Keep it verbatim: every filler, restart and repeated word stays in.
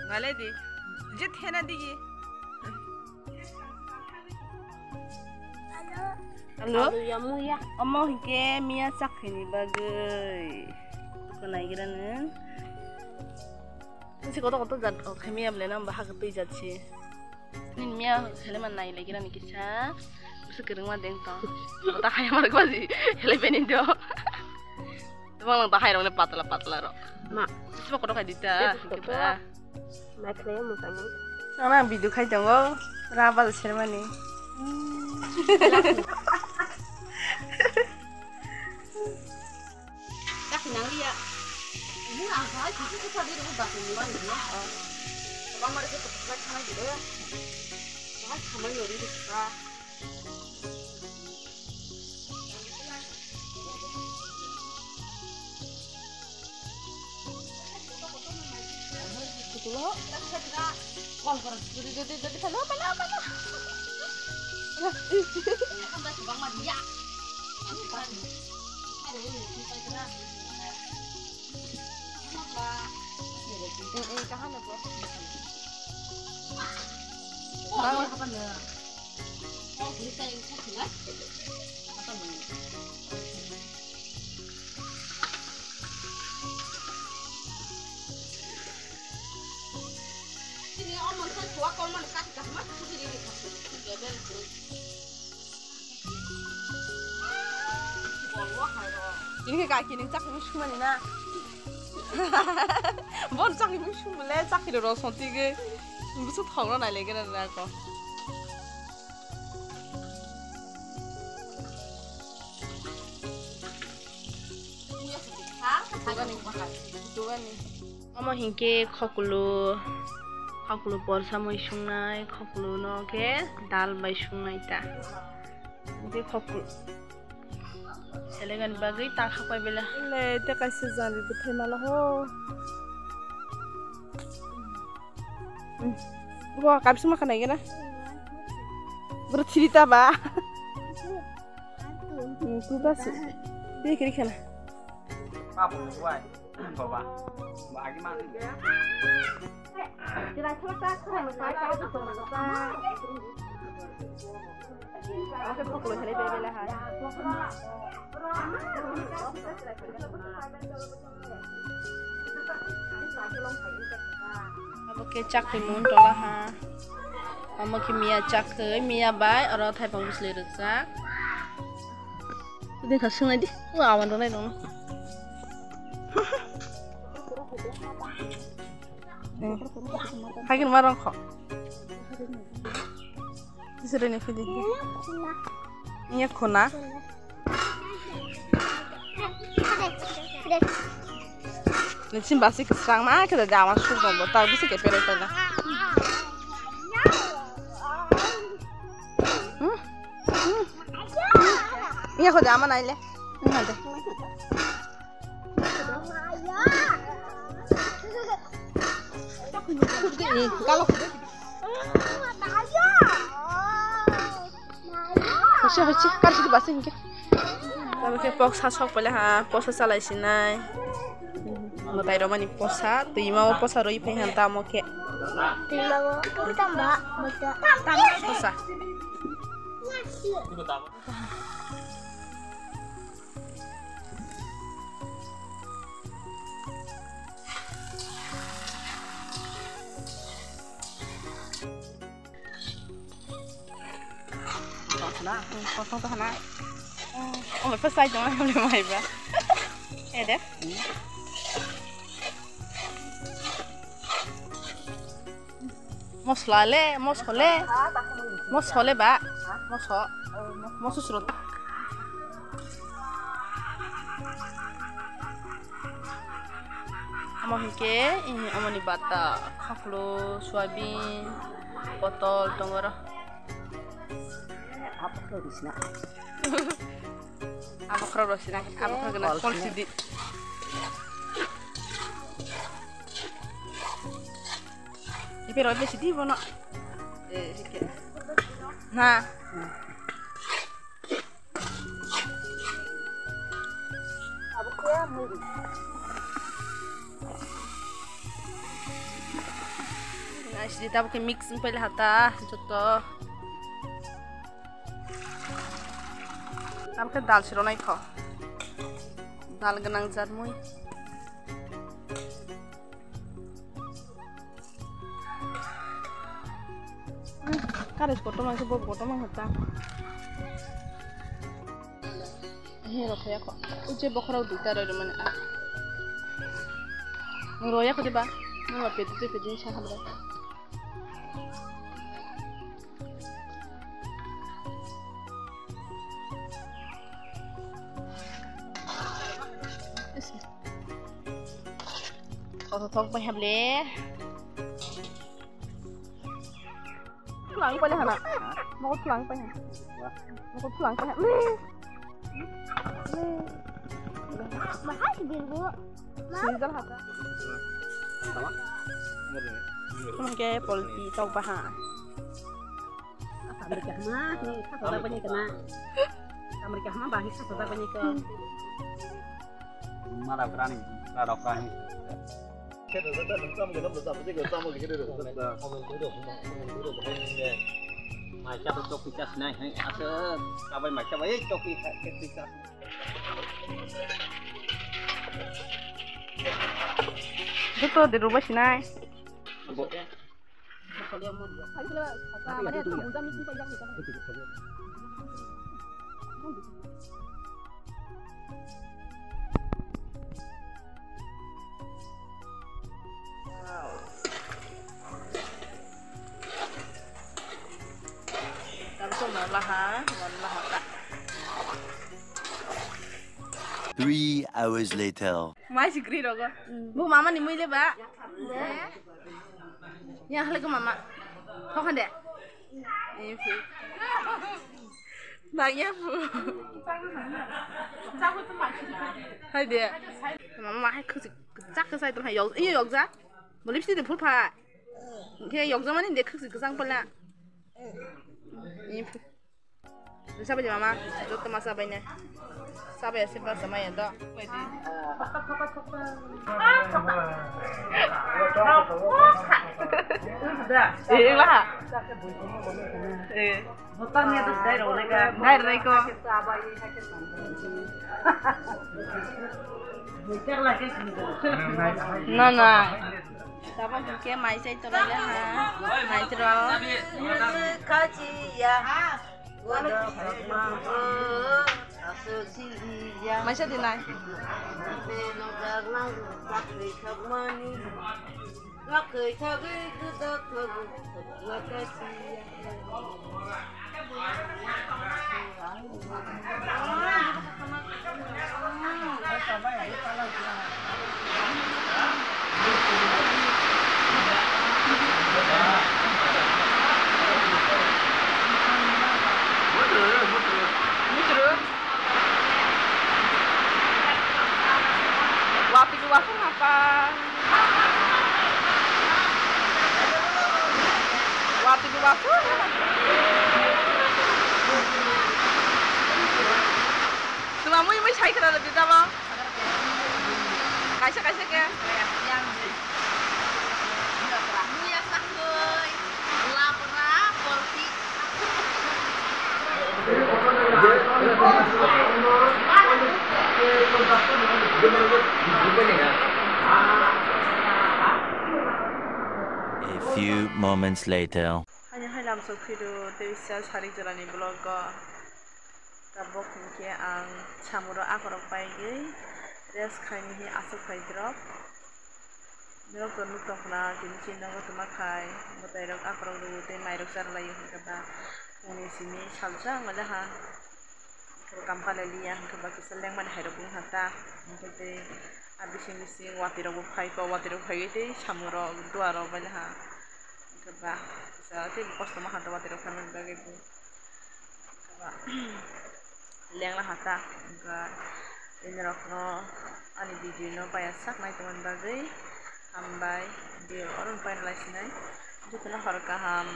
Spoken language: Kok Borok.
Nalai di. Je thena digi. Hello. Hello. Hello, ya muya. Omo hingke miya chakrini bagwi. Ko naigira nung. Nisi koto koto jat o khe miya bole nang bahag twi jat si. Nini miya hele man nai lagi rani kisa. Bisa kereng ma deng to. Kota kaya mar gua si. Hele benin do. Tebang lang bahai rok ne patla patla rok. Ma. Sisma kotor khai dita. Kotor. Naikhlai mo tamo. Ana video khai tongo. Rabal sermani. Takhi nang liya. Ini ang khai sisi sisa di rumah batu ni wani ya. Bang mari ke petai khamai gitu ya. Bahai khamai lori di kita. Ini ke kaki ning chakri sumani na. Bon chakri sumle chakri ro sonti ge. Busu thong ro nai lege na ko. Omo hinkhe khoklo, khoklo porsa mui sungnai, khoklo no khe dal bai sungnai ta. Hinkhe khoklo selegani bagwi ta khapai bela. Le te kaisa jani bwthai mala ho. Bo kaisa ma khanai gana. Bro thiri ta ba. Tu ta si. Dei kiri khana. Baba, ba agi ma. Abo khe chakri mun tola ha. Omo khe miya chakri, miya bai oro thaipang bwsli rwkjak. Tini kha swngnai di. O awan rwnai rwno. Hai khe ma rwng kho. Kisireni phidi. Iya khuna. Ni chim basi kisrang ma khe da ama suk dong bo ta bisi ke pere pere. Hmm? Hmm? Iya kho da ama naile. Ini ada. Hochi hochi kar sidi basi hinkhe. Tamo khe poksa sok pele ha, poksa chalai sinai. Mwtai romani poksa, twima o poksa roi phai han tamo khe. Twima o, tamo ba, poksa. Kosong to hana. Oh, first side dong, boleh mai ba. Eh, deh. Mosla le, moso le. Moso le ba. Moso. Moso suro. Amo hinkhe, eh, amoni bata, khaklo, soyabin, potol, tongoro. Abokhro rosina. Abokhro rosina, abokhro gana, kolsidi. Ipe roi besi di bono. Eh, sike. Na. Abo khe mui. Sidi tabuk khe mix wng paila hata joto. Tabuk khe dal siro naikho. Dal gwnang jat mui. Karis kotor mangsa bo kotor mangsa ta. He rok ya ko. Uje bokhorok duita roi roi mani a. Roya ko deba. Nang pet tu pet din sa hamra. Thok thok bai hable. Thulang pai hana. Mokol thulang pai hana. Mokol thulang pai hana. Mahai bilbo. Sinjal hata. Mungke polti tau paha. Amerika hama, ni kata dah banyak kena. Amerika hama bahis kata dah banyak ke. Mara berani, rok kani. Maisa to chok pisa sinai, hai, asa, sabai maisa bai, chok pisa, pisa. Joto de rubai sinai. Three hours later. Mai si gri rogo. Bu mama ni mui le ba. Ya hale ko mama. Ko khande. Nang ya pu. Hai de. Mama hai khusik chak sai to hai yok. Iyo yok ja. Bo lipstick de phul pha. Ke yok ja mani de khusik sang pala. Sabai mama, joto ma sabai ne. Sabai ase ba samai do. Eh, lah. Eh. Dai rai ko. Na na. Tabuk hwnkhe mai chai tonglaile ha, mai tro. Khachiya, maisa dinai. Watwi wasung apa? Watwi wasung. Tuma mui mui sai khna di tamo. Kaisa kaisa ke. A few moments later. Haino hai lamsok phiru tei bisa sarik jorani vlog o. Tabuk hinkhe ang samuro akorok paigwi rest khaini hi aswk phai drop. Norok to nuk tong khna, tini chini nogo tongma khai, bwtairok akorok rw tei mairok cha rwlaio hinkhe ba phungni simi salsa wnglaha. Hinkhe ba kam khlai liya, hinkhe ba kisa lengmani hairok wngkha ta. Hinkhe tei a bising bising watwi rokbo phaikha, watwi rok phaiwi tei samung rok duar rok bailaha. Hinkhe ba kisa tei kosto ma kha ta watwi rok phaimani bagwi bo. Lengla hata, wngkha, norokno ani video no paiya sak nai tongmani bagwi hambai, video oro no paina lai sinai, jotono hor kaham.